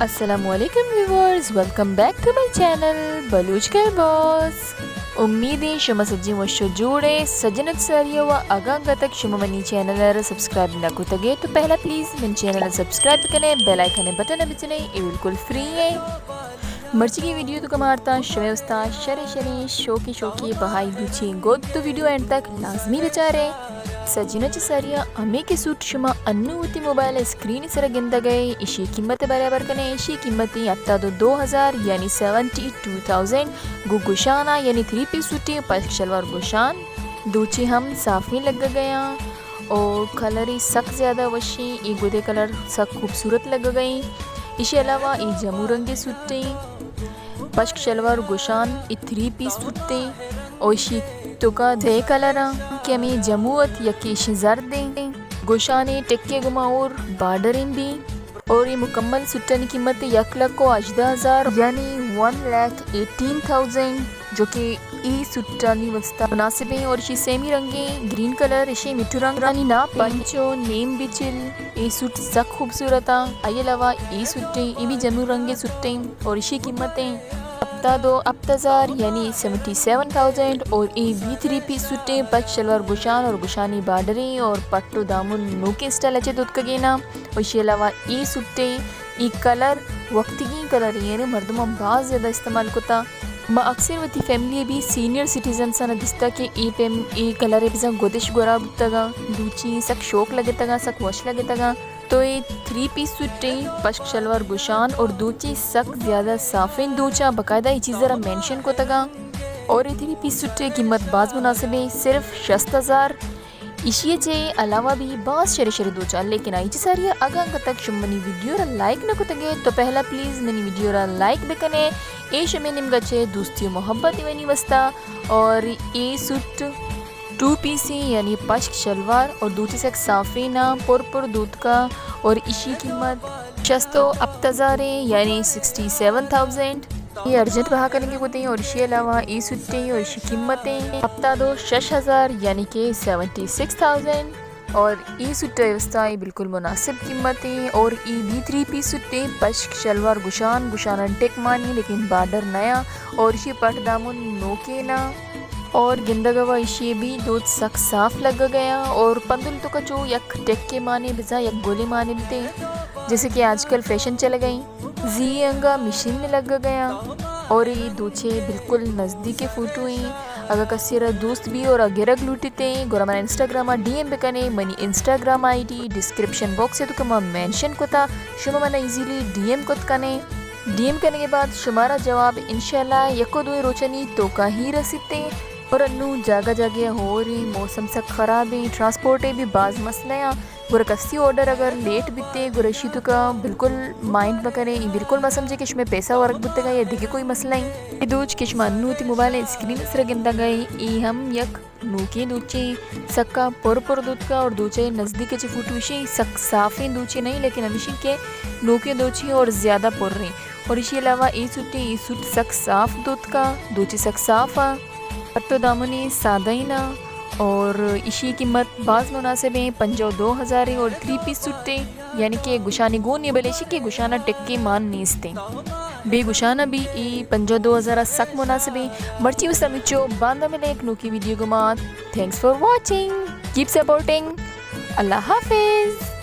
السلام علیکم viewers, welcome back to my channel Baloch girl boss. امیدیں شما سجیں وش و جوڑ ئے۔ سجن ات ساریا و اگاں گتک شما منی چینل ءَ را سبسکرائب نہ کتگ ئے تو پہلا پلیز منی چینل ءَ سبسکرائب بکن ئے، بیل آئیکن ءِ بٹن ءَ بجن ئے، اے بالکل فری ایں۔ مرچیگیں ویڈیو تو کمارتاں شمے واستا شریں شریں شوقی شوقی بہائی دوچیں گد، تو ویڈیو اینڈ تک لازمی بچار ئے۔ سجیناں چہ ساریا ہمے کہ سوٹ شما انو وتی موبائل اسکرین سرا گندگ ئے، ایشی قیمت برابر کنے، ایشی قیمت ہفتاد و دو ہزار یعنی سیونٹی ٹو تھاؤزینڈ۔ گو گشانا یعنی تھری پیس سوٹیں، پشک شلوار گشان، دوچی ہم صافیں لگگ ئے او کلر سک زیادہ وشیں، اے گدے کلر سک خوبصورت لگگ ئے۔ ایشی علاوہ اے جمو رنگے سوٹیں، پشک شلوار گشان، اے تھری پیس سوٹیں او ایشی توکا دے کلراں کہ ہمیں جمو ات، یکے ایشی زردیں، گشانے ٹکے گما اور بارڈریں بھی۔ اور اے مکمل سوٹانی قیمت یک لکھ و ہژدہ ہزار یعنی ون لیک ایٹین تھاؤزینڈ، جو کہ اے سوٹانی واسطہ مناسب ایں۔ اور ایشی سیمی رنگیں گرین کلر، ایشی مٹھو رنگ رانی ناپ پنچ و نیم بچل۔ اے سوٹ سک خوبصورت آں۔ آئی علاوہ اے سوٹیں، اے بھی جمو رنگے سوٹیں اور ایشی قیمتیں ہفتاد و ہفت ہزار یعنی سیونٹی سیون تھاؤزینڈ۔ اور اے بھی تھری پیس سوٹیں، پشک شلوار گشان اور گشانی بارڈریں اور پٹ و دامن نوکیں اسٹائل ءَ چہ دوتکگیں نا۔ اور ایشی علاوہ اے سوٹیں، اے کلر وقتگیں کلر ایں، یعنی مردماں باز زیادہ استعمال کتا۔ ما اکثر وتی فیملی بھی سینئر سٹیزنساں دیستا کہ اے پیم اے کلر بزاں گدش گورا بوتگاں، دوچی سک شوق لگتگاں، سک وش لگتگاں۔ تو اے تھری پیس سوٹیں، پشک شلوار گشان اور دوچی سک زیادہ صافیں دوچاں، باقاعدہ اے چیز را مینشن کتگاں۔ اور اے تھری پیس سوٹے قیمت باز مناسبیں، صرف شست ہزار۔ ایشی چے علاوہ بھی باز شرے شرے دوچاں، لیکن آئی چہ ساریا اگاں گتک شما منی ویڈیو را لائک نہ کتگے تو پہلا پلیز منی ویڈیو را لائک بکنے، اے شمے نیمگا چے دوستی و محبت ونی واسطہ۔ اور اے سوٹ ٹو پیسیں یعنی پشک شلوار اور دوچی سک صافیں نا پر پر دوتکا اور ایشی قیمت شست و ہپت ہزاریں یعنی سکسٹی سیون تھاؤزینڈ۔ اے ارجنٹ بہا کنگے گدیں اور ایشی علاوہ اے سوٹیں اور ایشی قیمتیں ہفتاد و شش ہزار یعنی کہ سیونٹی سکس تھاؤزینڈ۔ اور اے سوٹے واسطہ اے بالکل مناسب قیمتیں اور اے بھی تھری پیس سوٹیں، پشک شلوار گشان، گشاناں ٹک مانی لیکن بارڈر نیا اور ایشی پٹ دامن نوکیں نا۔ اور گندگ وا ایشی بھی دوچ سک صاف لگگ ئے اور پندل توکا چو یک ٹکے مانے بزاں یک گولے مانے بیتیں، جیسے کہ آج کل فیشن چلگ ئے۔ زی انگا مشین لگگ ئے اور اے دوچے بالکل نزدیک فوٹو ایں۔ اگاں کسی را دوست بھی اور گرگ لوٹیتے گڑا منا انسٹاگرام ڈی ایم بکنے، منی Instagram I D description box توکا ما مینشن کتا، شما منا ایزیلی ڈی ایم کت کنے۔ ڈی ایم کنگے بعد شمارا جواب انشاءاللہ یک و دوئیں روچانی توکا ہی رسیتے۔ اور انو جاگہ جاگہ ہوریں، موسم سک خرابیں، ٹرانسپورٹے بھی باز مسئلہ آں۔ گڑا کسی آرڈر اگر لیٹ بیتے گڑا ایشی توکا بالکل مائنڈ مکنے، اے بالکل مہ سمجھے کہ شمے پیسہ ورگ بوتگا یا دگہ کوئی مسئلہ ایں۔ اے دوچ کہ شما انو وتی موبائل اسکرین سرا گندگا اے، اے ہم یک نوکیں دوچے، سکا پر پر دوتکا اور دوچے نزدیک چہ فوٹو ایشی سک صافیں دوچے نہیں، لیکن ہمیشی کہ نوکیں دوچے اور زیادہ پر رہیں۔ اور ایشی علاوہ اے سوٹیں، اے سوٹ سک صاف دوتکا، دوچے سک صاف آ، پٹ و دامنی سادہ ہی نا، اور ایشی قیمت باز مناسب ایں، پنجاہ و دو ہزار ایں اور تھری پیس سوٹیں، یعنی کہ گشانی گون ایں، بلے ایشی کہ گشانا ٹکے مان نیستیں۔ بے گشانا بھی اے پنجاہ و دو ہزار سک مناسب ایں۔ مرچی واستا مچو، باندا ملیں یک نوکی ویڈیو گما۔ Thanks for watching. Keep supporting. اللہ حافظ۔